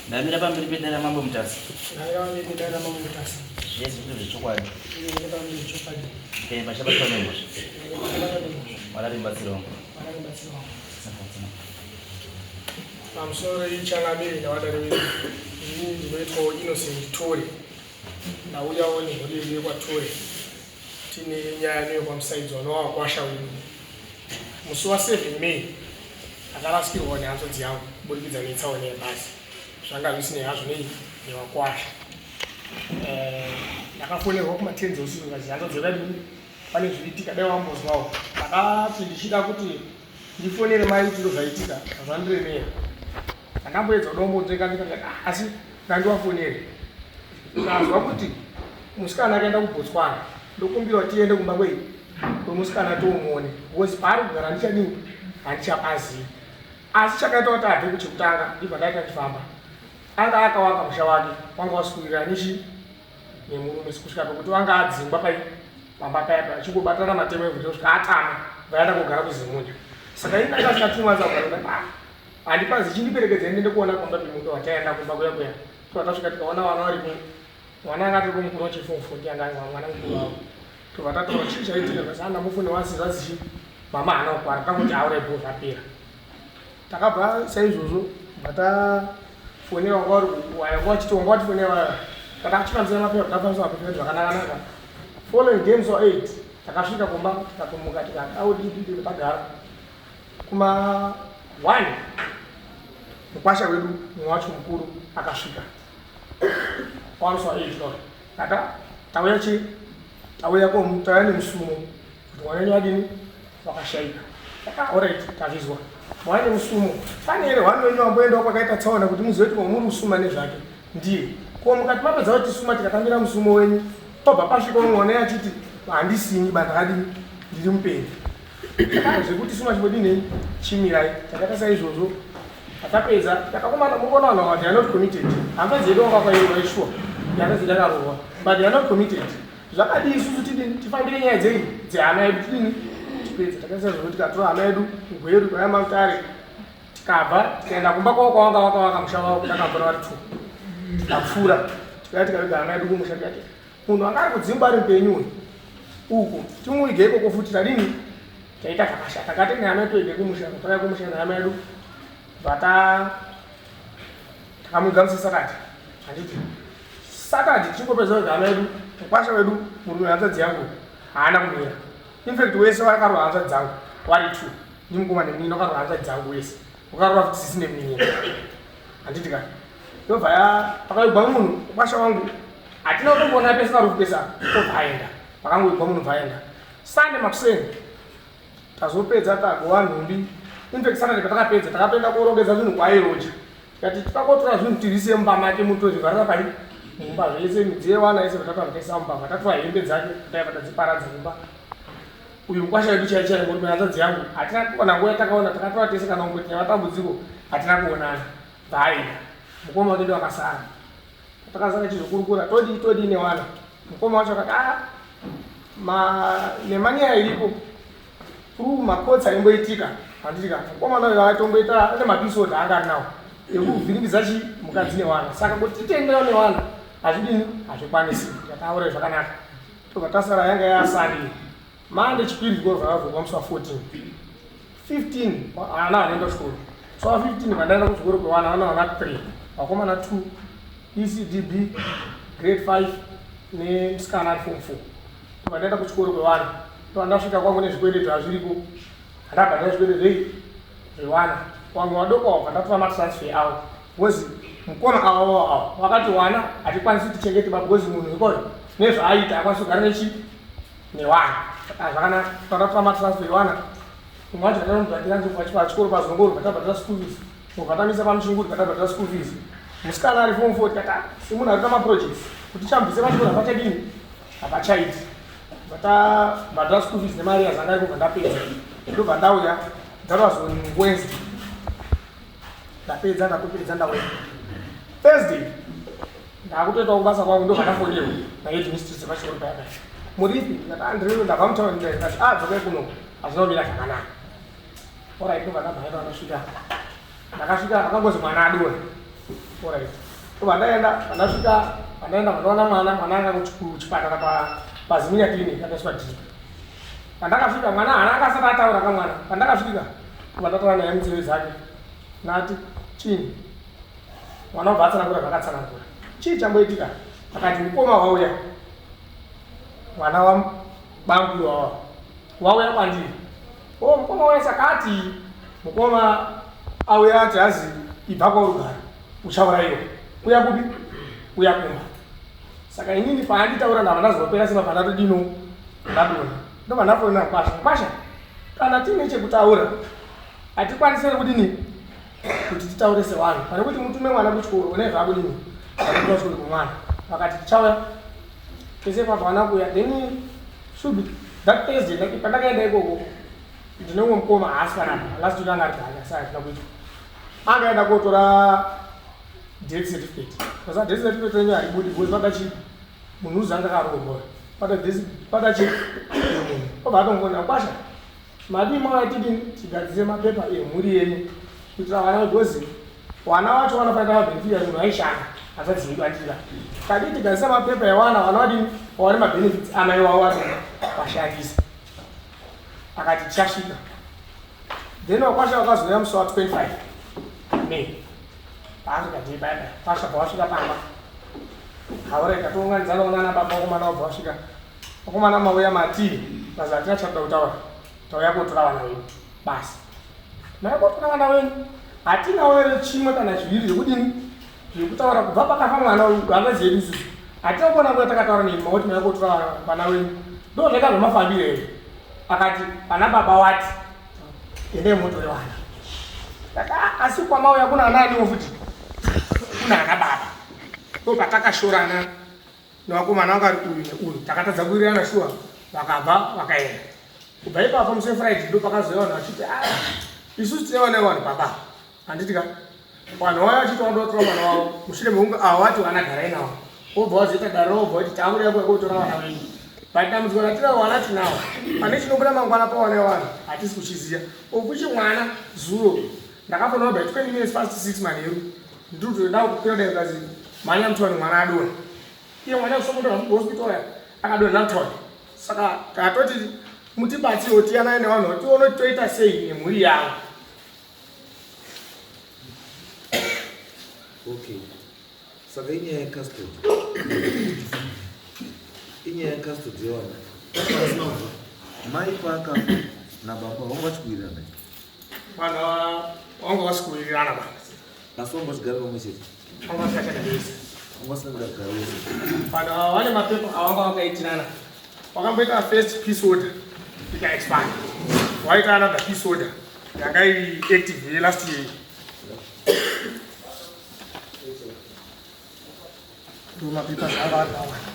Ndamira pamberi pedare raMambo Mutasa. Ndamira pamberi pedare raMambo Mutasa. Zvese zviri zvechokwadi. Zviri pamberi zvechokwadi. Okay, pachabatwa nemhosva. Mwari ari mubatsiri wangu. Mwari ari mubatsiri wangu. Pamusoro ichangamire nevadare vedu. Ini ndinoitwawo Innocent Tore. Ndauyawo nemhuri yedu yekwaTore. Tine nyaya neyekwaMusaidzwa nowakwasha wedu. Musi wa 7 May ndakarasikirwa nehanzvadzi yangu kuburikidza netsaona yebhazi. Zvanga zvisinei hazvo nei newakwasha. Eh, ndakafonerwa kumatenzi usiku zvikanzi hanzvadzi yakadini pane zviriitika dai wambozwawo. Ndakati ndichida kuti ndifonere mai tiro zvaitika zvandiremera. Ndakamboedza kuda kumbonzvenga ndikati ah, asi ndandiwafonere. Ndazwa kuti musikana akaenda kuBotswana ndokumbira kuti tiende kumba kwei kwemusikana tomuone because paari kugara handichadini handichapazivi asi chakaita kuti abve kuchekutanga ndibva ndaita ndifamba anga akawaka musha wake wanga wasukurira nechi nemurume kusvika pekuti wanga adzingwa pai pamba paya paya achingobatana matemo evhunze kusvika atama vaenda kogara kuzimunya saka ini ndanga asina tumanza kugara ah, handipazi chindiperekedza ndiende kuona kumba pemurume wataenda kumba kuya kuya tobva tasvika tikaona vana varipo mwana anga atori mukuru wachifomfo ndiye anga mwana mukuru wavo tobva tataura chii chaitika kasi ana mufune wasi zvazichi mama haana kukwara takuti aure bho zvapera takabva saizvozvo bva tafonera wanga uri waya wanga wachiti wanga watifonera waya takachifambisa mapepa takafambisa mapepa edu zvakanaka-naka following day musi wa 8 takasvika kumba tikatomuka tikati audididi tagara kuma 1 mukwasha wedu mumwe wacho mukuru akasvika wamusi wa 8 no tata tauya chi tauya ko tauya nemusumo kuti mwana wenyu adini wakashaika orit tazvizwa mwana nemusumo pane here hwani wenyu wamboendawo kwakaita tsaona kuti muzive kuti wamuri kusuma nezvake ndiye ko mukati mapedza kuti suma tikatambira musumo wenyu tobva pasvika umwe mwana achiti handisini ba ndakadini ndiri mupenyu zvekuti suma chimbodini chimirai takaita saizvozvo Takapedza takakomana mukuona vanhu ava they are not committed. Hanzvadzi yedu wanga wakairwa ishuwa. Hanzvadzi yedu yakarohwa but they are not committed. Zvakadii isusu tidini tifambire nyaya dzei dzehama yedu tidini tipedze takaisa zvekuti tikatora hama yedu Gweru kwaya Mutare tikabva tikaenda kumba kwavo kwavanga vakavaka musha wavo takabvura vari two tikapfuura tikauya tikaviga hama yedu kumusha tikati munhu anga ari kudzingwa ari mupenyu uyu uku timuige ikoko futi tadini taita zvakashata ngati nehama yedu toende kumusha tauya kumusha nehama yedu vata takamuiga musi saturday handiti saturday tichingopedza kuiga hama yedu mukwasha wedu murume hanzvadzi yangu haana kumira infact wese wakarwa hanzvadzi dzangu wari two ndimukoma nemunini wakarwa hanzvadzi dzangu wese wakarwa futi sisi nemunini handiti ka ndobva ya pakaigwa munhu mukwasha wangu hatina kutomboona pese parufu pese tobva aenda pakangoigwa munhu bva aenda Sunday makuseni tazopedza tagowa nhumbi infact Saturday patakapedza takatoenda korongedza zvinhu kwairoja tikati tikakotora zvinhu tirise mumba make mutozvivharira pai mumba zvese midziyo yevana yese vatatoarikesa mumba vatatora hembe dzake taiva tadziparadza mumba uyu mukwasha wedu chai chai murume hanzvadzi yangu hatina kuona nguva yatakaona takatora tese kana kungoti nematambudziko hatina kuonana bvaenda mukoma wake ndo akasara Takazara tichizokurukura todii todii newana. Mukoma wacho akati ah ma nemanyaya iripo through macourts aimboitika handiti ka mukomana uyo aitomboita ane mapisod aanga ari nawo ekuvhiringidza chi mukadzi newana saka kuti titendera newana hazvidini hazvikwanisi tataure zvakanaka tobva tasara yanga yasandi mande chipiri zvikoro zvakavhurwa musi wa 14 15 ana vanoenda kuchikoro so 15 vandaenda kuchikoro kwevana vana vana 3 vakomana 2 ecdb grade 5 nemusikana ari form 4 vandaenda kuchikoro kwevana vandasvika kwangu nezvikwereti hazviriko handabhadhara zvikwereti zvei zvevana vamwe vadoko avo vandatora matransfer avo because mukoma avo avo vakati wana hatikwanisi tichengete ba because munhu ikoyo nezvaaita akwanisi kugara nechi newana zvakanaka takatora matransfer ewana Mumwe wacho ndakamubhadhira ndobva pachikoro pazongoro patabhadhira school fees mubva tamisa pamuchinguri patabhadhira school fees musikana ari form four tikati ah, semunhu ari pamaprojects kuti chambise pachikoro hapachadini hapachaiti vatabhadhira school fees nemari yazanga iri kubva ndapedza ndobva ndauya that was on wednesday ndapedza ndatopedza ndauya thursday Ndakutoitawo kubasa kwangu ndobva ndafonerwa naheadmistress pachikoro paya paya. Muripi? Ndikati ah ndiri ndabva mutauni ndikati ah dzokai kuno hazvina kumira zvakanaka. Alright ndobva ndamhanya ndakasvika. Ndakasvika akangozi mwana adonha. Alright. Ndobva ndaenda pandasvika pandaenda pandaona mwana mwana anga kuchipatara pa paZiminya clinic akaiswa drip. Pandakasvika mwana haana akasati ataura kamwana. Pandakasvika ndobva ndataura naye munzeve dzake. Nati chini mwana obva atsanangura zvakatsanangura chii chamboitika akati mukoma wauya mwana wabamkuru wawa wauya kwandiri o oh, mukoma wauya saka ati mukoma auya ati hazi ibva kwaurugara uchauraiwa uya kupi uya kumba saka inini paanditaura ndava ndazopera simba pandatodino ndadona ndobva ndafonera kwasha kwasha kana tiine chekutaura hatikwanise kudini kuti titaure sevanhu pane kuti mutume mwana kuchikoro une zvakudini akuita kuchikoro kumwana vakati tichauya tese pavana kuya then should be that Thursday like pandakaenda ikoko ndine umwe mukoma haasi panapa last week anga ari ganya saka hatina kuitwa angaenda kotora death certificate because death certificate renyu haribudi because pada chi munhu uzi anga akaroorwa pada death pada chi munhu obva atongoona kwasha Madii mauya tidini tigadzire mapepa emhuri yenyu kuitira vana because vana vacho vanofanira vabenefita munhu aishanda hanzvadzi yedu andira tadii tigadzise mapepa ewana vana vadini vawane mabenefits amai wavo vacho vashandise akati tichasvika then wakwasha wakazouya musi wa 25 May paafrica day paya paya kwasha bva wasvika pamba haureka tounganidzana onana baba vakomana wabva wasvika Vakomana mauya matii basi hatina chatoda kutaura tauya kotora vana venyu basi mauya kotora vana venyu hatinawo here chimwe kana zviviri zvekudini zvekutaura kubva pakafa mwana uyu hanzvadzi yedu isusu hatina kuona kuya takataura nemi mauti mauya kotora vana venyu ndo zvaita zvemafambiro here akati pana baba wati endai motore vana ah, asi kwamauya kuna anaaniwo futi kuna ana baba ndo patakashorana nevakomana vanga vari uyu neuyu takatadza kuwirirana shuwa vakabva vakaenda kubva ipapo musi wefriday ndo pakazouya vanhu vachiti ah, isusu tine vana vevanhu baba handiti ka vanhu vaya vachiti vanoda kutora mwana wavo mushure mekunge avo vati vana garai navo wobva wazoita dare wobva wati takuda kuya kotora vana venyu but dambudziko ratinavo vana tinawo pane chinobuda mangwana pawana yevanhu hatisi kuchiziva okuchi mwana zuro ndakafonawo by 20 minutes past 6 manheru ndiri kutoenda kukwira dai kazi mhanya mutoni mwana adonha iye mwana kusomotora hospital ya akadonha mutoni saka tatoti mutibatsirewo tiyanane nevanhu tione kuti toita sei nemhuri yavo okay saka inyaya yecustody inyaya yecustody yevana mai paakafa nababa vanga vachikuwirirana vana vanga vasikuwirirana ba asi vanga vachigara pamwe chete vanga vasingachagari vese vanga vasingagari vese vanhu vane mapepa avanga vakaitirana wakamboita first peace order ikaexpand waita another peace order yanga iri active yelast year ndo mapepa ava akawana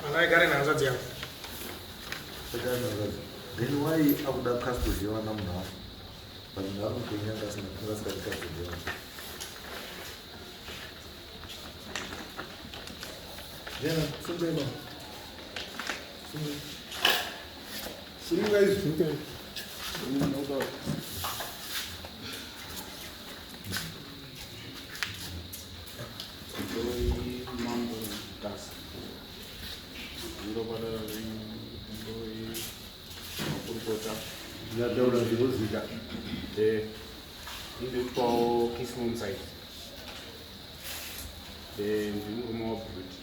Anaigare nehanzvadzi yangu. Then why akuda custody yevana munhu afa? But munhu ari mupenyu anga asina asikadi custody yevana. Jena, sungai baba. Sungai. Sungai izvi. Mambo Mutasa. Ndobata makurukota. Ndataura zvinozika. Eh. Ndikupawo kiss moon side. Ndiri murume waBhuti,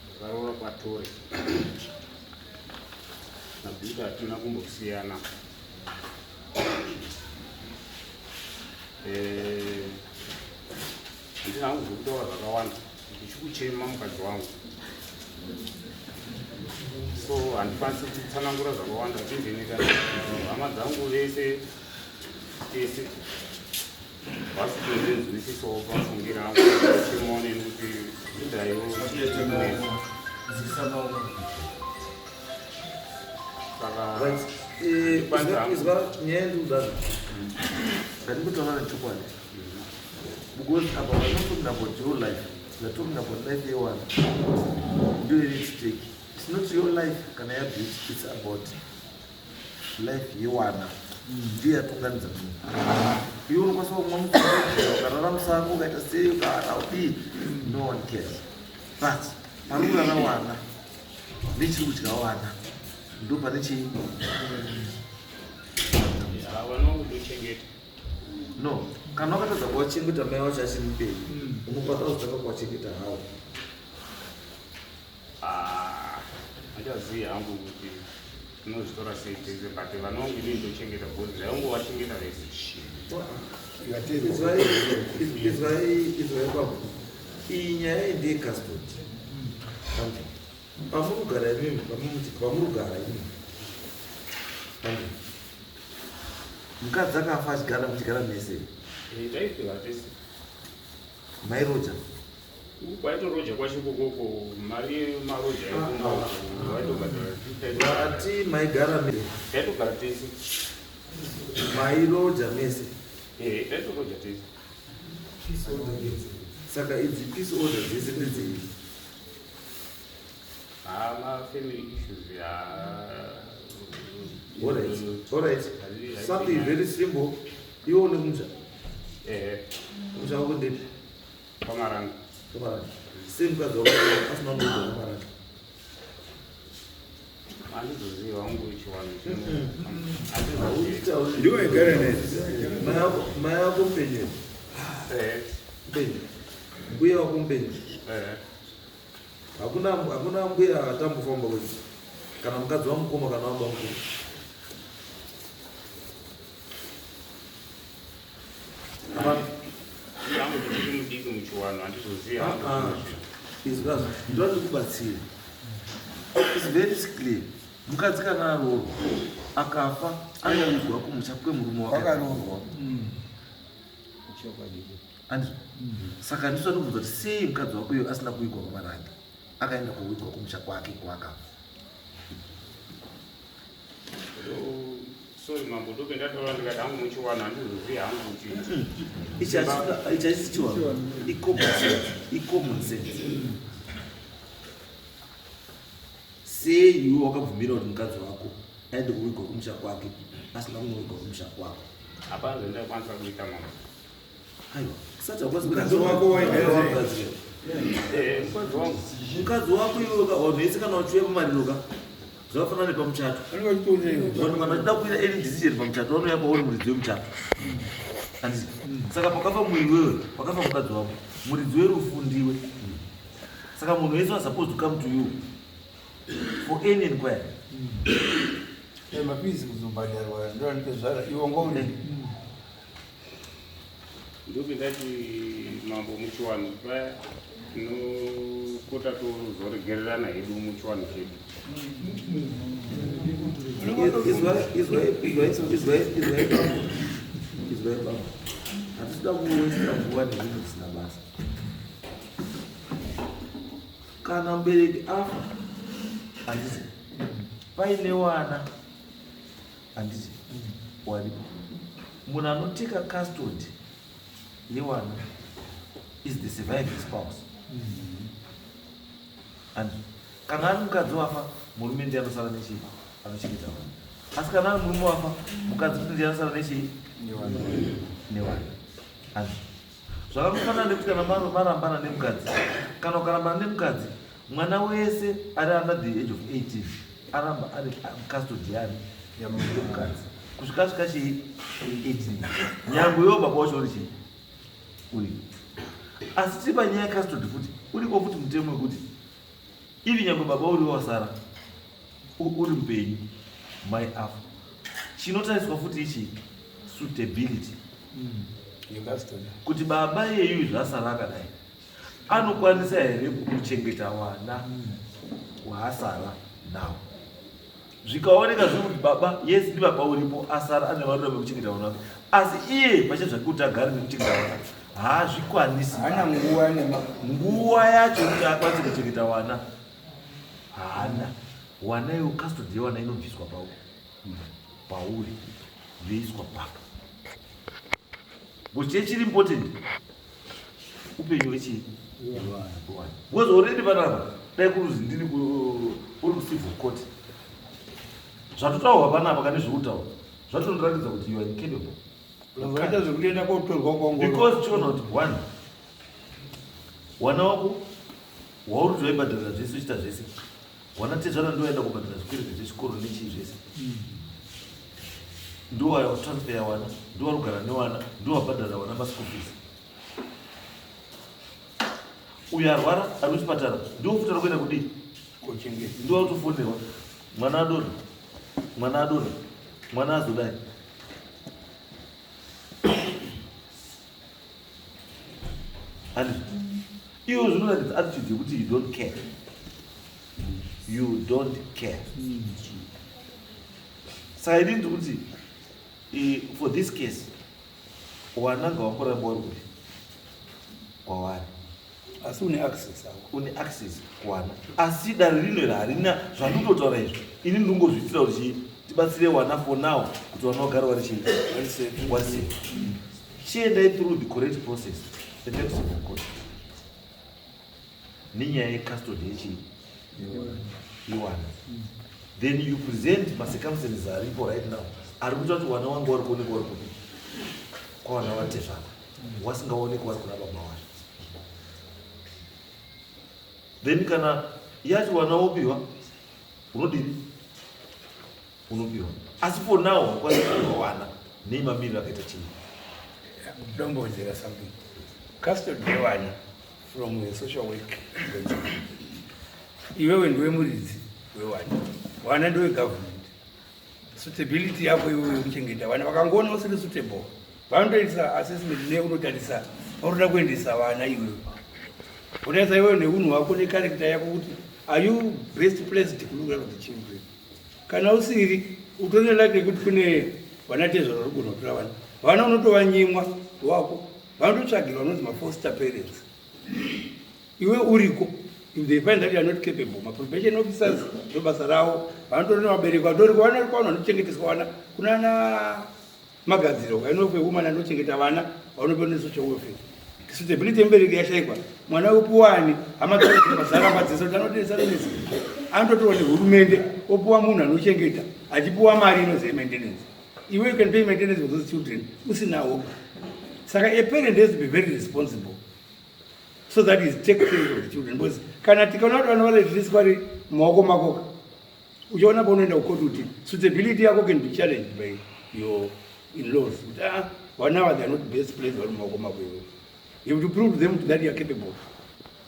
ndakaroora kwaTore. NaBhuti hatina kumbosiyana. Handina hangu zvekutaura zvakawanda, ndichikuchema mukadzi wangu, so handikwanisi kutsanangura zvakawanda. Even kana hama dzangu vese tese vasi kundinzwisisawo pafungira angu, chemawo neni kuti ndidaiwo. Saka Right. Izwa, nyaya yendikudazvo ngandikutaura nechokwadi, because apa we're not talking about your life, we're talking about life yewana, ndiyo iri at stake. It's not your life kana yaBeauty, it's about life yewana, ndiyo yatunganidza munhu. Iwe unokwanisa kumwa mufundo, ukarara musango, ukaita sei, ukawana udii, no one cares, but pari kurara wana nechiri kudya wana, ndo pane chii? Vana vangu ndochengeta. No, kana wakatadza kuwachengeta mai wacho achiri mupenyu, unokwanisa kuzotanga kuwachengeta hawo? Ah, handichazivi hangu kuti tinozvitora sei tese, but vana vangu inini ndochengeta because ndaingovachengeta vese. Izwai, izwai, izwai kwako, iyi nyaya iyi ndeyecustody. Pamurugara imimi, pamurugara imimi, mukadzi akafa achigara, muchigara mese? Taifika tese. Mairoja? Kwaitoroja kwacho ikokoko, mari yemaroja yekumba waitobhadhara. Ati maigara Taitogara tese. Mairoja mese? Taitoroja tese. Saka idzi peace order dzese ndedzei? Mafamily issues. Alright, something very simple. Iwe une kumusha? Ehe. Kumusha wako ndepi? Kwamaranga. Kwamaranga. Sei mukadzi wako asina kunoigwa kwamaranga? Handizoziva hangu chiwanhu. Ndiwe igara naye. Mai ako mupenyu? Ehe. Mupenyu. Mbuya wako mupenyu? Ehe. Hakuna mbuya atambofamba kwezi, kana mukadzi wamukoma kana waba mukoma? Hapana. Hangu ndiri mudiki muchiwanhu, handizoziva hangu. Ah, ah. Izvazvo ndoti kubatsira, it's very clear. Mukadzi kana aroorwa akafa, anovigwa kumusha kwemurume wake. Wakaroorwa. Andizvo? Saka ndisati kubvunza kuti sei mukadzi wako iyo asina kuigwa kwamarange, akaenda kuwigwa kumusha kwake kwaakafa? Sorry mambo, ndope ndataura ndikati hangu muchiwanhu handizozivi hangu kuti Ichi hachisi chiwanhu, icommon sense, icommon sense. Sei iwe wakabvumira kuti mukadzi wako aende kuwigwa kumusha kwake, asina kunowigwa kumusha kwako? Hapana zvandakwanisa kuita, mambo. Aiwa, kusati hakwanisi. Mukadzi wako waigara sei? Mukadzi Mukadzi wangu. Mukadzi wako iwe, vanhu vese kana vachiuya pamariro ka, zvakafanana nepamuchato. Vanenge vachitooneka. Vanhu kana vachida kuita any decision pamuchato, vanouya kwauri, muridzi wemuchato, handiti? Saka pakafa muiwewe, pakafa mukadzi wako, muridzi werufu ndiwe. Saka munhu wese was supposed to come to you for any inquiry. Mafees kuzobhadharwa ndoanitezvara iwe ngori. Ndope ndati mambo, muchiwanhu paya tinopota tozoregererana hedu muchiwanhu chedu. Izwai, izwai, izwai, izwai, izwai bambo, izwai bambo, hatisida kuwestera nguva nezvinhu zvisina basa. Kana mubereki afa, handiti paine wana, handiti waripo, munhu anoteka custody yewana is the surviving spouse. And kana ari mukadzi wafa, murume ndiye anosara nechii? Anochengeta vana. Asi kana ari murume wafa, mukadzi kuti ndiye anosara nechii? Nevana. And zvakafanana nekuti kana marambana nemukadzi, kana ukarambana nemukadzi, mwana wese ari under the age of 18 aramba ari custody yani? Yemukadzi, kusvika svika chii? 18. Nyangwe iwo baba wacho uri chii? Uri. Asi tiri panyaya yecustody futi, uriko futi mutemo wekuti ivi nyangwe baba uriwo wasara uri mupenyu, mai afa, chinotariswa futi ichi suitability kuti baba iyeyu zvasara akadai anokwanisa here kuchengeta wana waasara nawo. Zvikaoneka zviri kuti baba, yes, ndi baba uripo asara ane varuda vekuchengeta vana vake, asi iye pachezvake kuti agare nekuchengeta vana haazvikwanisi. Haana nguva nguva yacho kuti akwanise kuchengeta vana haana. Wana iwo custody yewana inobviswa pauri yoiswa papa. Because chechiri important upenyu hwechii, because already panapa dai kuruzi ndini uri kucivil court, zvatotaurwa panapa kane zvekutaura zvatonoratidza kuti you are incapable. Vaita zvekutoenda kotorwa kuongororwa. Because chiona kuti one, wana wako wauri kuti waibhadharira zvese, uchiita zvese, wana tezvara ndowaenda kubhadhara zvikwereti zvechikoro nechii zvese, ndowatransfer yawana, ndowarugara newana, ndowabhadhara wana maschool fees. Uyo arwara ari kuchipatara ndofuta ari kuenda kudii? Kochengeta. Ndowakutofonerwa, mwana adonha, mwana adonha, mwana azodai. Handizvo iwo zvinoratidza attitude yekuti you don't care, you don't care. Saka ini ndiri kuti for this case wana ngawangoramba wari kuti kwavari. Asi une access ako. Une access kuwana, asi dare rino iri harina zvandinototaura izvo. Ini ndingozviitira kuti chii, tibatsire wana for now, kuti wana wagara wari chii, wari safe. Chiendai through the correct process, endai kucivil court nenyaya yecustody yechii yewana, then you present macircumstances aripo right now ari kuita kuti wana wangu wari kuonekwa wari kupi, kwawana vatezvara, wasingaoneki wari kuna baba wacho. Then kana yati wana wopiwa, unodini? Unopiwa. Asi for now hakwanisi kupiwa wana neimamiriro akaita chii. Dombowedzera something. Custody yevana from a social work, iwewe ndiwe muridzi wewana, wana ndiwe government. Suitability yako iwewe yekuchengeta vana, vakangoona usiri suitable, vanotoisa assessment nekunotarisa paunoda kuendesa vana. Iwewe utarisa iwewe neunhu hwako necharacter yako kuti are you best placed to look after the children. Kana usiri, utone like yekuti kune vana tezvara vari kunotora vana, vana unotovanyimwa wako, vanototsvagirwa vanonzi mafoster parents. Iwe uriko, if they find that you are not capable, maprobation officers ndo basa ravo, vanotori nevabereki vatoriko, vana vanhu vanochengeteswa vana kunana magadziro kainofe woman anochengeta vana vanopewa nesocial welfare. Suitability yemubereki yashaikwa, mwana wepuwani, hama dzaramba dzese kuti anotesa nonesa, anototorwa nehurumende opuwa munhu anochengeta, achipuwa mari inozi yemaintenance. Iwe you can pay maintenance for those children usina hope. Saka a parent has to be very responsible so that is take care of the children, because kana tikaona kuti vana vari at risk vari mumaoko mako, uchaona paunoenda kukoti kuti suitability yako can be challenged by your in-laws, kuti ah, vana ava they are not best place vari mumaoko mako. Iwe you have to prove to them that you are capable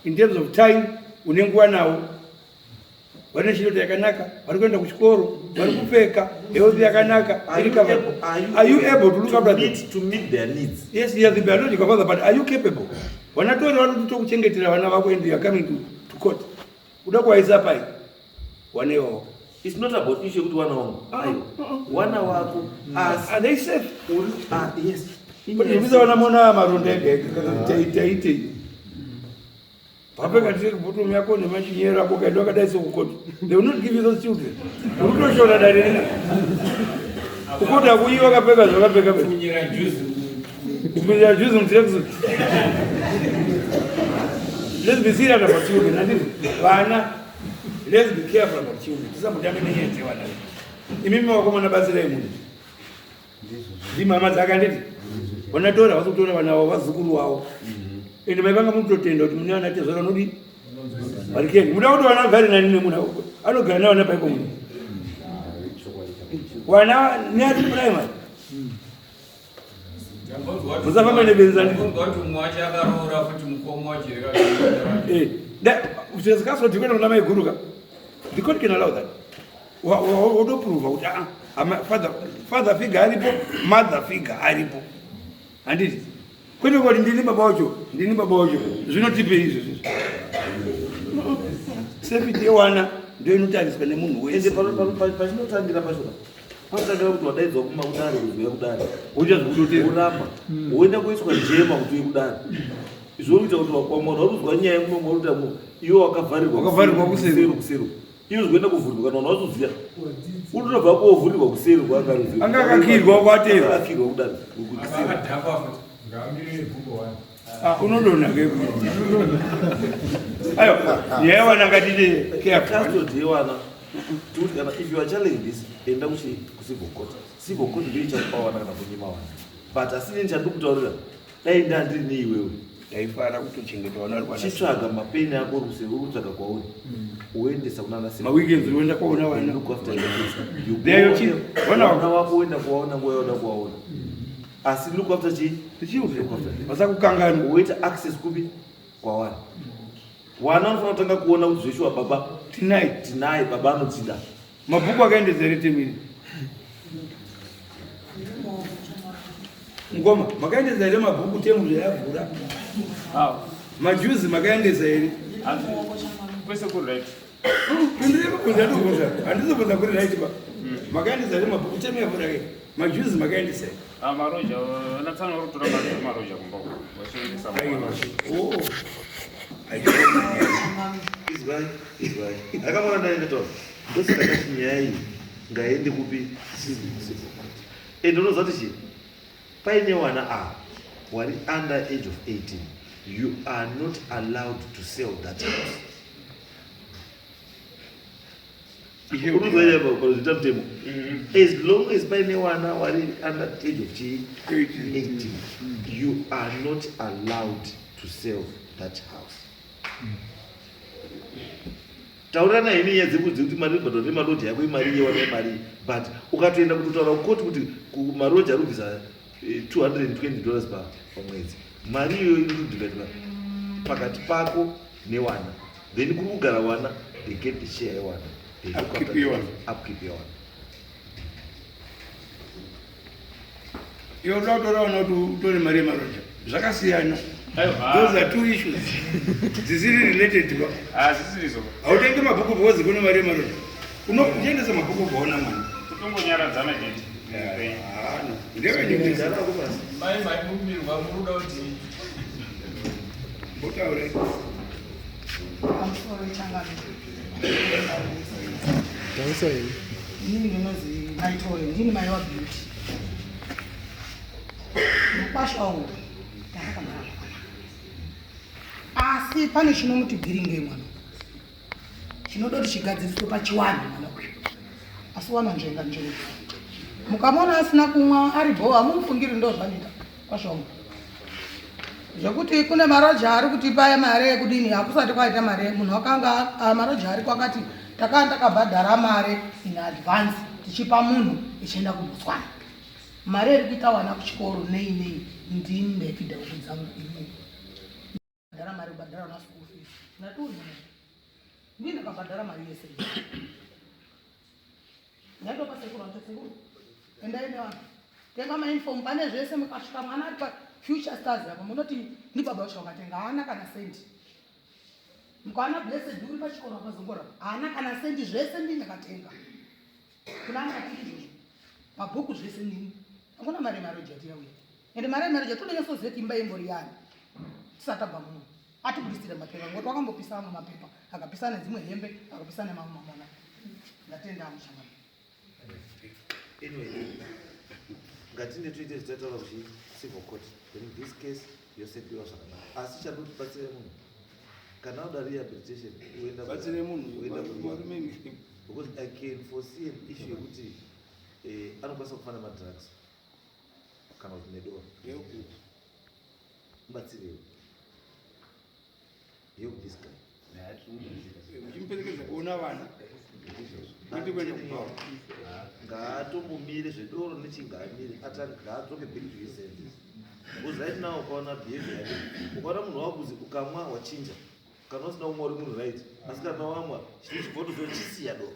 in terms of time, une nguva navo, vane chinoto yakanaka, vari kuenda kuchikoro, vari kupfeka, health yakanaka. Are you able, are you able to look after them? To meet their needs. Yes, you are the biological father, but are you capable? Vanatori vanoti tokuchengetera vana vako and you are coming to court uda kuvaisa pai wana iwawo. It's not about issue yekuti wana wangu. Aiwa, wana wako, asi Are they safe? Uri, ah, yes. Kuti vana mona maronda ega ega, taitei papeka tiri bottom yako nemachinyero ako, kaenda wakadai sokukoti, they will not give you those children. Uri kutoshora dare rina kukoti akuiwa wakapfeka zvakapfeka, kuminyira juzi mutracksuit. Let's be serious about children. Handiti vana, let's be careful about children. Tisambotambe nenyaya dzevana. Imimi vakomana, batsirai munhu, ndimama dzake, handiti vanatora vasi kutora vana vavo, vazukuru vavo, ende mai vanga munototenda kuti mune vana tezvara vanodi varikeni. Muda kuti vana vagare nani nemunhu anogara navana paiko? Munhu wana neari primary. Musafamba nebenzi. Akaroora futi mukoma wajereka. Custody kuenda kuna maiguruka, the court can allow that. Wotoprova kuti father figure aripo, mother figure aripo, handiti? Kwete kuti ndini baba wacho, ndini baba wacho. Zvinotipei izvo? Zvizvo safety yewana ndio inotariswa nemunhu Ende wese. Pachinotangira pachona panotangira kuti wadaidzwa kuma kudare, kuzoya kudare. Uchazvikudotera. Uramba woenda kuiswa jema kuti uye kudare. Zvokuita kuti vamwe vanhu varikuzwa nyaya muno, varikuita iwe wakavharirwa. Wakavharirwa kuseri. Kuseri iwe zvoenda kuvhurwa kana vanhu vazoziya, unotobva kovhurirwa kuseri kwaakaruziva. Anga akakirwa kwatera. Akakirwa kudare kuseri. Akadhakwa futi. Ah, unodonha ke. Aiwa, nyaya yewana ngatite careful. Custody yewana, tikuti kana if you are challenging this, enda kucivil court. Civil court ndio ichakupa wana kana kunyima wana, but asi inini chandikutaurira, dai ndandiri neiwewe, Ndaifara kutochengeta vana vari kwana. Chitsvaga mapeni ako ruseri, uri kutsvaga kwauri, uendesa kunana. Maweekends unoenda kuona vana. Look after your kids. You They are your go children. Vana vana wako, uenda kuwaona nguva yauda kuwaona, asi look after chi The children. Look after them. Vasakukanganwa. Woita access kupi kwavari. Wana vanofanira kutanga kuona kuti zveshuwa baba Tinaye. Tinaye baba anodzida. Mabhuku akaendesa here temiri? Mukoma, makaendesa here mabhuku temu zvayavhura? Majuzi makaendesa here? Kwese kuri right. Ndiri kubvunza, handisi kubvunza kuri right ba. Makaendesa here mabhuku temu yavhura ke? Majuzi makaendesa here? Ah, maroja vanatsana vari kutora maroja kumba uko vachiendesa Aiwa. mwana. Oh. Izwai, izwai, akamona ndaendetaura, ndosaka ndati nyaya iyi ngaende kupi? Civil court. And unoziva kuti chii? Paine wana ava wari under age of 18, you are not allowed to sell that house. Unoziva panozviita mutemo, as long as paine wana wari under age of chii? 18, you are not allowed to sell that house. Taurana ini nyaya dzekudzi kuti mari bhadhara nemaroja yako imari yewana imari, but ukatoenda kutotaura kukoti kuti maroja ari kubvisa $220 pamwedzi, mari iyoyo inotodhivhaidwa pakati pako newana. Then kuri kugara wana, they get the share yewana. They look Upkeep after yewana. Upkeep yewana. Iwe unoda kutora vana kuti utore mari yemaroja, zvakasiyana. Aiwa. Those are two issues dzisiri related ba. Hazvisirizo. Hautengi mabhuku because kune mari yemaroja. Unoendesa mabhuku ukaona mwana. Kutongonyaradzana chete muupenyu. Ndevenyekesa. Garako basi. Mai maimumirwa muruda kuti Mbotaura. Pamusoro changamire. Inini ndinozi Maitore, ndini mai waBeauty. Mukwasha wangu takakamara zvakanaka, asi pane chinomuti bhiringei mwana, chinoda kuti chigadziriswe pachiwanhu. Mwana uyu asi wana nzvenga nzvenga, mukamona asina kumwa ari bho, hamumufungiri. Ndo zvanoita kwasha wangu, zvekuti kune maroja ari kutipa mari yekudini, hakusati kwaita mari. Munhu akanga maroja ariko akati takanga takabhadhara mari in advance, tichipa munhu ichienda kuBotswana. Mari iri kuita wana kuchikoro nei nei, ndini ndaifidha huku dzangu inini, bhadhara mari, kubhadhara vana school fees. Ndatiuzi ndini ndakabhadhara mari yese iyi. Ndaitopa sekuru vacho, "Sekuru, endai nevanhu, tenga mauniform, pane zvese." Mukasvika mwana ari paFuture Stars apo, munoti ndibaba vacho vakatenga, haana kana sendi. Mukaona Blessed uri pachikoro akazongora, haana kana sendi, zvese ndini ndakatenga. Kuna angatiri izvozvo, mabhuku zvese ndini. Hakuna mari yemaroja tiyauya, ende mari yemaroja todonyatsoziva kuti imba imbori yani. Tisati tabva muno atibudisire mapepa, ngoti wakambopisa amwe mapepa, akapisa nedzimwe hembe, akapisa nemamwe mamona. Ndatenda amushangano. Anyway, ngatinde tuite zvitataura kuchi civil court. Then in this case yosetiwa zvakanaka, asi chandotibatsire munhu kana uda rehabilitation, uenda Batsire munhu. uenda Marume. Because I can foresee an issue yekuti anokwanisa kufa nemadrugs kana kuti nedoro. Mubatsirewo, help this guy. Uchimuperekedza kuona vana, kwete kuenda kubhawa. Ngaatombomire zvedoro nechingaamire, ngaadzoke back to his senses. Because right now ukaona behavior yake, ukaona munhu wakuzi ukamwa wachinja, kana usina kumwa uri munhu right, asi kana wamwa chinhu chibva do.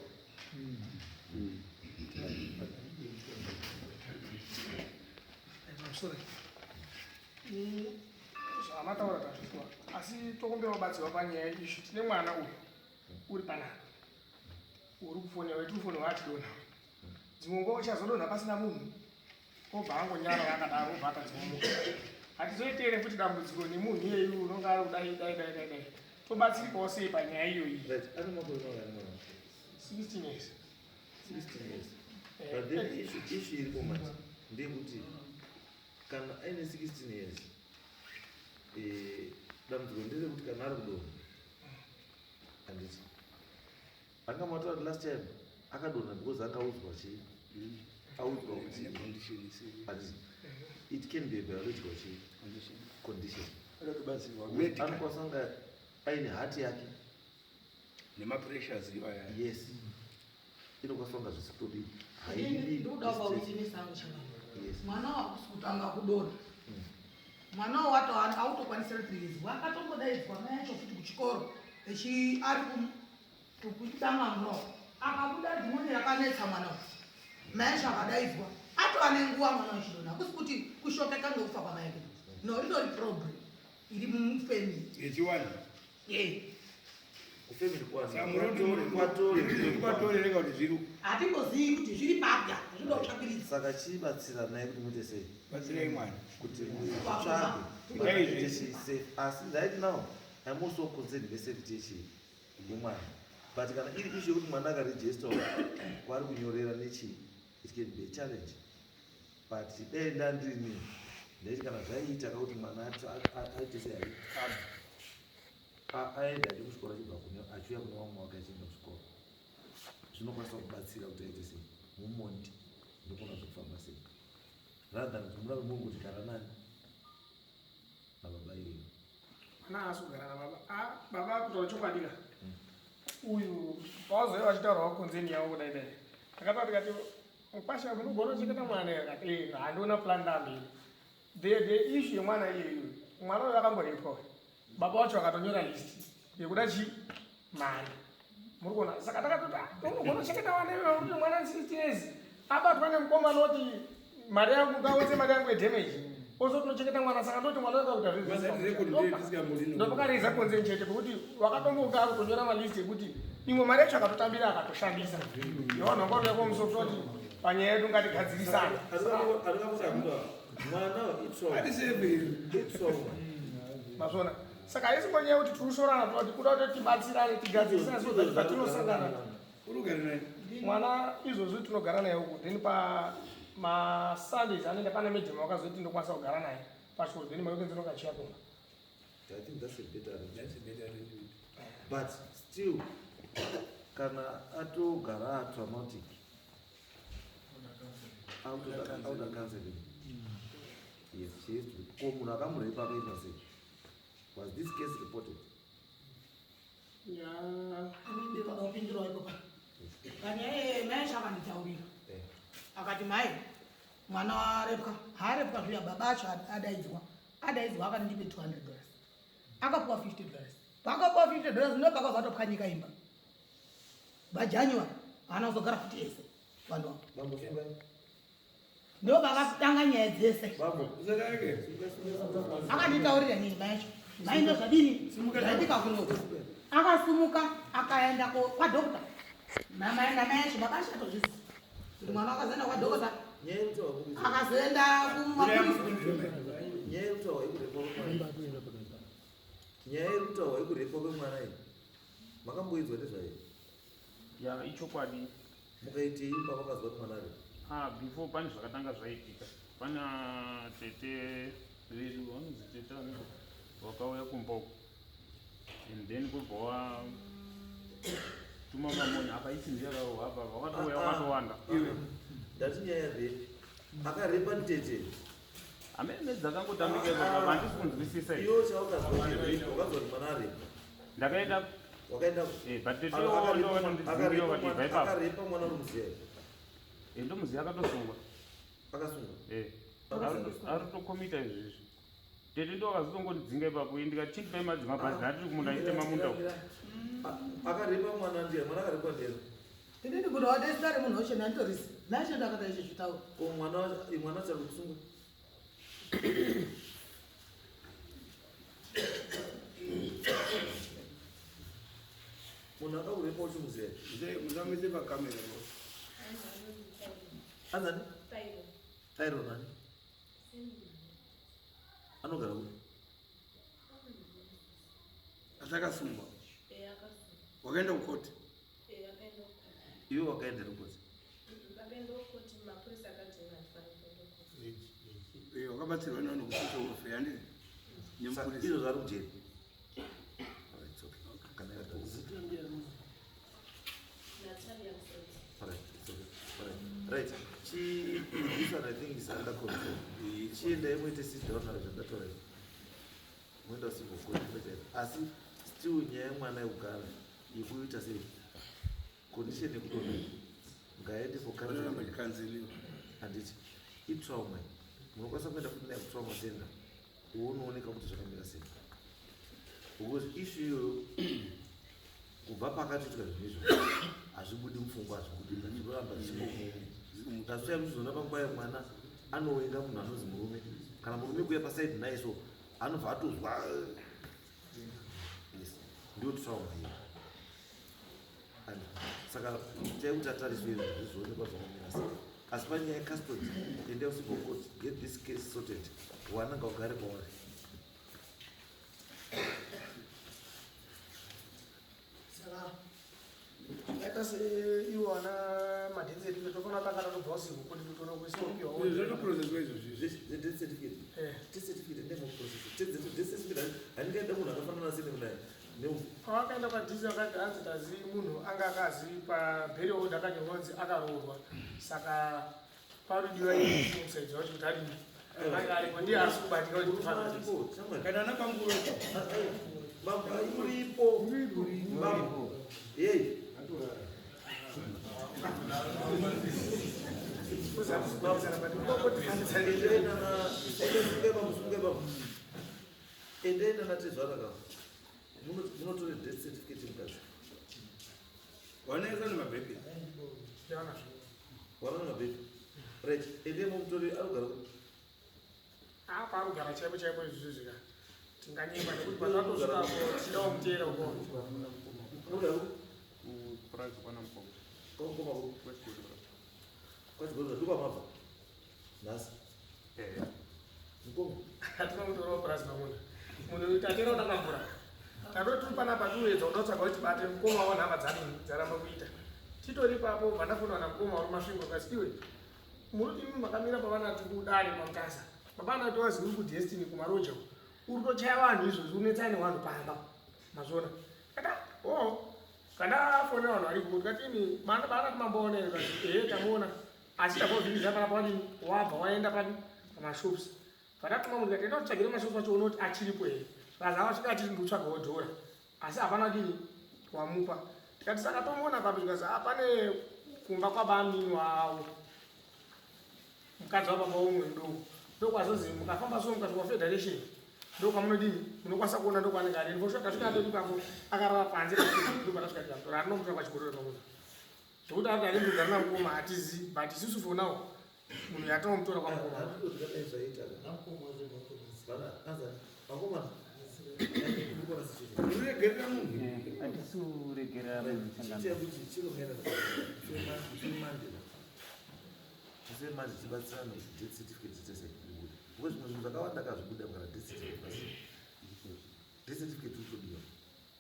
I'm sorry. Zvamataura tazvizwa, asi tokumbira kubatsirwa panyaya ishu. Tine mwana uyu uri panapa, uri kufonewa, tiri kufonewa achidonha. Dzimwe nguva uchazodonha pasina munhu, obva angonyarara akadaro, obva atadzimuka. Hatizoitere futi dambudziko nemunhu iyeyu unonga ari kudai dai dai dai dai. Tobatsirikawo sei panyaya iyoyi? Right, ane makore mangani mwana? 16 years. 16 years. But then issue iripo manje ndeyekuti kana aine 16 years, dambudziko nderekuti kana ari kudonha, handiti anga mataura kuti last time akadonha because akaudzwa chii, audzwa kuti, handiti it can be a biological chii, condition. Anotobatsirwa medical. Anokwanisa kunge aine heart yake Nemapressures iwaya. Yes, inokwanisa kunga zvisi kutodii. Ndikuda pauitinisa angu chakana. Yes. Mwana wakusi kutanga kudonha. Mwana wato autokwanisira 3 years, wakatombodaidzwa mai acho futi kuchikoro echi ari kutanga muno, akabuda dhimoni rakanetsa mwana uyu. Mai acho akadaidzwa, atova nenguva mwana wechidonha. Hakusi kuti kushokeka ngekufa kwamai ake, no, ritori problem iri mufamily. Yechiwani. Ye. Kufamily. Kwatorereka kuti zviri Hatimbozivi kuti zviri papya, zvinoda kutsvakiridza. Saka chibatsiranai kuti muite sei? Batsirai mwana. Kuti mutsvage Itai kuti zvese. safe. Asi right now I'm also concerned nesafety yechii, yemwana. But kana iri issue yekuti mwana akaregisterwa kwaari kunyorera nechii, it can be a challenge. But dai ndandirini, ndaiti kana zvaiita kakuti mwana aite sei, aenda achi kuchikoro, achibva kune achiuya kune vamwe wake achienda kuchikoro, zvinokwanisa kubatsira kuti aite sei, mumondi ndokona zvekufamba sei, rather than kuti murambe mungu kuti gara nani, nababa iyoyo. Mwana haasi kugara nababa. Ah, baba, kutaura chokwadi ka, uyu pawazouya vachitaurawo concern yavo kudai dai, takataura tikati, "Mukwasha, munogona kuchengeta mwana here?" Akati, "Eh, handiona plan ndamberi." The issue yemwana iyeyu, mwana uyu akamborepwa uyu. Baba vacho vakatonyora list yekuda chi mari, muri kuona. Saka takatoti, "Ah, unogona kuchengeta vana iwewe kuti mwana 16 years abatwa nemukomana oti mari yangu ngaunze mari yangu yedamage, ozoti unochengeta mwana?" Saka ndoti mwana uyu akakuita ndopakareza concern chete, pekuti wakatomboka akutonyora malist ekuti imwe mari yacho akatotambira akatoshandisa yevanhu vanga vauya kumusoro kuti panyaya yedu ngatigadzirisane. Mwana itrauma. Mazvona. Saka haisi ngonyaya yekuti tiri kushorana, toti kuda kuti tibatsirane, tigadzirisane so that patinosangana. Urugare naye. Mwana izvozvi tinogara naye uku, then pamasundays anoenda pane madam wakazoti ndokwanisa kugara naye pachikoro, then maweekends anonga achiya kumba. I think that's a better arrangement. That's a better arrangement. But still, kana atogara atraumatic, auda counseling. Yes, she has to be. Ko munhu akamurepa akaitwa sei? Was this case reported? Ya. Ndinoda kupindurawo ipopa panyaya. Mai acho akanditaurira, akati mai mwana warepwa, haarepwa zviya, baba acho adaidzwa, adaidzwa, akati ndipe $200, akapuwa $50. Paakapuwa $50 ndo pakazatopwanyika imba. BaJanuary haana kuzogara futi ese vanhu ava. Bambo, sungai. Ndo pakatanga nyaya dzese. Bambo. Usadake. Akanditaurira nini mai acho, mai ndo zvadini zvaitika kunoku. Akasumuka akaenda kwadhokta namai acho. Baba acho atozviziva kuti mwana wakazoenda kwadhokta. Nyaya yekutaurwa Akazoenda kumapurisa. Nyaya yekutaurwa yekurepa kwemwana, nyaya yekutaurwa yekurepa kwemwana iyi, makamboidzwa nezvayo? Ya, ichokwadi. Mukaitei pavakazwa kuti mwana arepa? Ah, before pane zvakatanga zvaitika, pana tete vedu vanonzi tete aniko vakauya kumba uku, and then kubva watuma mamonyi apa isimbi yakarohwa apa, vakatouya vakatowanda. Ndati nyaya yerape, akarepa nditete. Amene dzakangotambika ipapo, handisi kunzwisisa izvi. Iwo chawakazwa, wakazwa kuti mwana arepa? Ndakaenda. Wakaenda. But tete ndo vakatibva ipapo. Akarepa mwana uri muziya? Ndomuziya, akatosungwa. Akasungwa? Ari kutokomita izvizvi. Tete ndo akazotongondidzinga ipapo ini ndikati chindipai madzimabhazi ndatiri kumunda ndichitema munda uku. Akarepa mwana ndiye, mwana akarepa ndiye. Inini kuti wadesita remunhu wacho ndanditorisi nacho ndakata icho chitaura. Ko mwana wacho, mwana wacho ari kusungwa. Munhu akakurepa uchimuziva. Musamise pakamera. Anzani? Tyron ani? Anogara kupi? Asi akasungwa. Wakaenda kukoti? Iwe wakaenda kukoti? Wakabatsirwa nevanhu kusocial welfare handiti? Nemupurisa. Izvo zvari kujeri. Alright, okay. Kana Alright, it's okay. Alright. Right. Chi this one I think is under control. Chiendai muite sit down nazvo ndataura izvi. Moenda civil court moita asi still nyaya yemwana yekugara yekuita sei condition yekudonha ngaende for counseling. Handiti itrauma munokwanisa kuenda futi naye kutrauma center uonooneka kuti zvakamira sei because issue iyoyo kubva pakatoitika zvinhu izvo hazvibudi mupfungwa, hazvibudi, zvinoramba zvichingo. That's why muchizoona panguva yemwana anowenga munhu anonzi murume, kana murume kuuya pasaidi naye so anobva atozwa. Yes, ndiyo trauma iyo. And saka chaikuti atariswe zvizoonekwa zvakamira sei. Asi panyaya yecustody, endai kucivil court, get this case sorted, wana ngaugare kwauri. Saka yaita seiwo ana madeath certificate tofanira tanga tatobva usiku kuti totonokuisopiwa. Zvotoprocesswa izvozvi. Zvedeath certificate, death certificate ndemuprocess. Death certificate handingaenda munhu akafanana sene munaye. Pavakaenda kwadhisi vakati hanzi tazi munhu anga akazi paburial order akanyorwa kunzi akaroorwa, saka parudiwa musaidzi wacho kuti adini anga ariko ndiye asi kubatika kuti kufanana. Kana ana panguro. Uripo yei endai nana tezvara ka munotore death certificate mukadzi. Wanaisa nemabhebhi. Wana nemabhebhi, right, endai mumutore arikugara ku Apa arikugara chaipo chaipo izvizvi ka tinganyimba nekuti patatosvikapo tichidawo mutero ko. Anogara ku Kupurazi kwana mukoma. Kwamukoma ku? Kwachigorora. Kwachigorora ndokwamabva nhasi? Eh. Mukoma. Hatina mutorawo purazi pamunhu munhu tatera utakambura tatoti panapa tiuedza kuda kutsvaga kuti bate mukoma wa nhamba dzadini dzaramba kuita titori ipapo bva ndafonwa namukoma uri Masvingo kasi iwe muri imi makamira pavanati kudare paMutasa babanati wazi uri kuDestiny kumaroja uku uri kutochaya vanhu izvozvi unetsai nevanhu pamba mazvona kata o kandafonera vanhu varipo ndikati imi banati mamboona here kati ehe tamuona asi tabovhiriza panapa wadini wabva waenda pani pamashops patatuma munhu ndikati enda kutsvagire mashops acho unoti achiripo here vaza vasvika achiti ndikutsvagawo dhora asi hapana dini wamupa tikati saka tomuona papi zvikazi "Ah, pane kumba kwabamini wavo mukadzi wababa umwe mudoko ndokwazozi mukafamba so mukasvika federation ndokwamunodini munokwanisa kuona ndokwanenge ari ndosvika tasvika atori ipapo akarara panze ndopatasvika tikamutora atinomutora pachigororo pamunhu zvokuti ari ari ndogara namukoma hatizi but isusu for now munhu yatinomutora kwamukoma. Handikoti kadai zvaita vakomana. Unoregerera munhu. Hatisi kuregerera munhu. Chiita kuti chinomera semandira tisemanje tibatsirane kuti death certificate titese ibude because zvimwe zvinhu zvakawanda kazvibuda kana death certificate basi death certificate utodiwa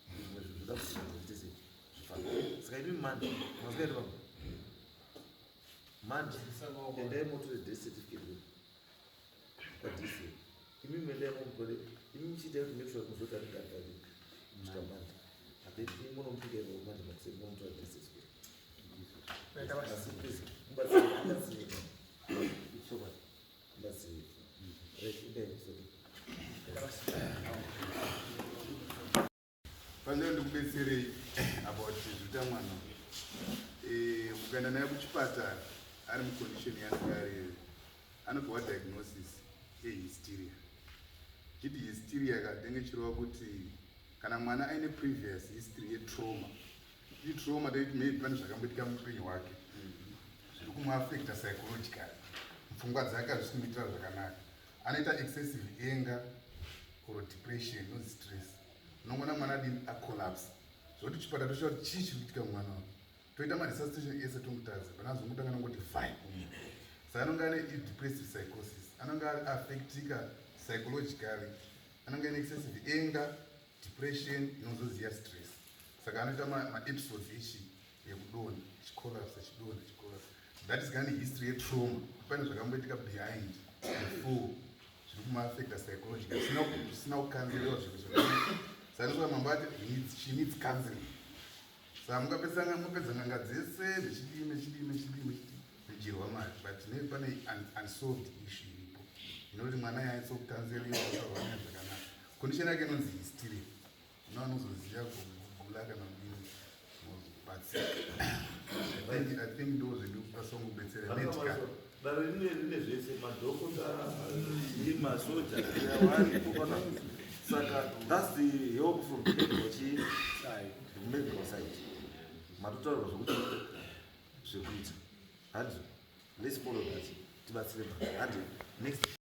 zvimwe zvinhu zvoda kuti zvinhu zvitese zvifambe. Saka imi mande mazikaiti pamwe manje endai motore death certificate kwaDC imi muendai mumutore imi muchiita kuti make sure muzoti anenge ari papi kusvika mande then imi munomupika ivo manje makuseni momutora death certificate. Asi please mubatsire, mubatsire chokwadi, mubatsire. Right, indai kusoti. Fanira ndikubetserei about zviita mwana. Mukaenda naye kuchipatara ari mucondition yaanenge ari, anopiwa diagnosis yehysteria. Tichiti hysteria ka tenge chireva kuti kana mwana aine previous history yetrauma. Tichiti trauma toiti maybe pane zvakamboitika muupenyu hwake zviri kumuaffecta psychologically, mupfungwa dzake hazvisi kumuitira zvakanaka. Anoita excessive anger or depression, nozi stress. Unongoona mwana adini, acollapse, zvokuti chipatara toshaa kuti chii chiri kuitika mumwana wake. Toita maresuscitation ese, tomutadza. Pana azongotanga nongoti fine. Saka anonge ane depressive psychosis, anonge ari affectika psychologically, anonge ane excessive anger, depression inozoziya stress. Saka anoita maepisodes ichi yekudonha, chicollapse, chidonha, chicollapse. That is kane history yetrauma, pane zvakamboitika behind before zviri kumuaffecta psychologically, zvisina kukanzeriwa zvinhu zvakanaka. Saka ndosaka mambo ati she needs counseling. Saka mukapedzanga, mupedza n'anga dzese, mechidii, mechidii, mechidii, mechidii, medyirwa mari, but ne pane unsolved issue iripo inoti mwana yaitsokukanzeriwa, kutaurwa naye zvakanaka. Condition yake inonzi hysteria. Uno anozoziva kugula kana kudini, mozobatsira. I think ndo zvendikukwanisa kungobetsera medical. Dare rine zvese, madhokota, masoja varipo pana. Saka that's the help from the medical chi medical side. Matotaurwa zvokuti zvekuita, handi? Let's follow that, tibatsire, handi? Next.